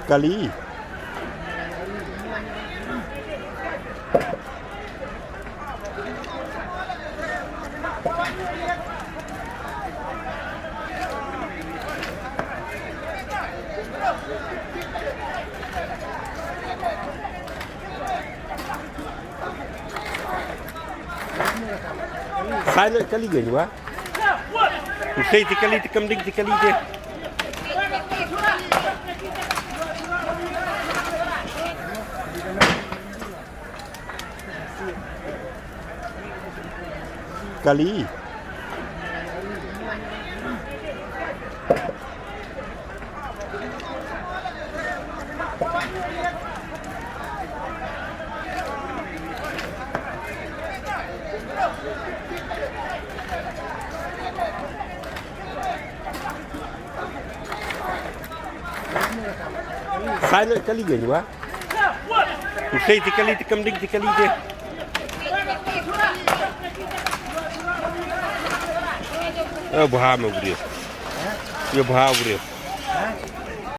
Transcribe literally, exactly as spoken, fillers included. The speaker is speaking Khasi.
Kali. Sai na kali ga jua. Usai ti kali ti kam ding ti kali te. Kali. Sai na kali ga jua. Usai ti kali ti kam ding ti kali te. Eh, bha me bri. Ye bha bri.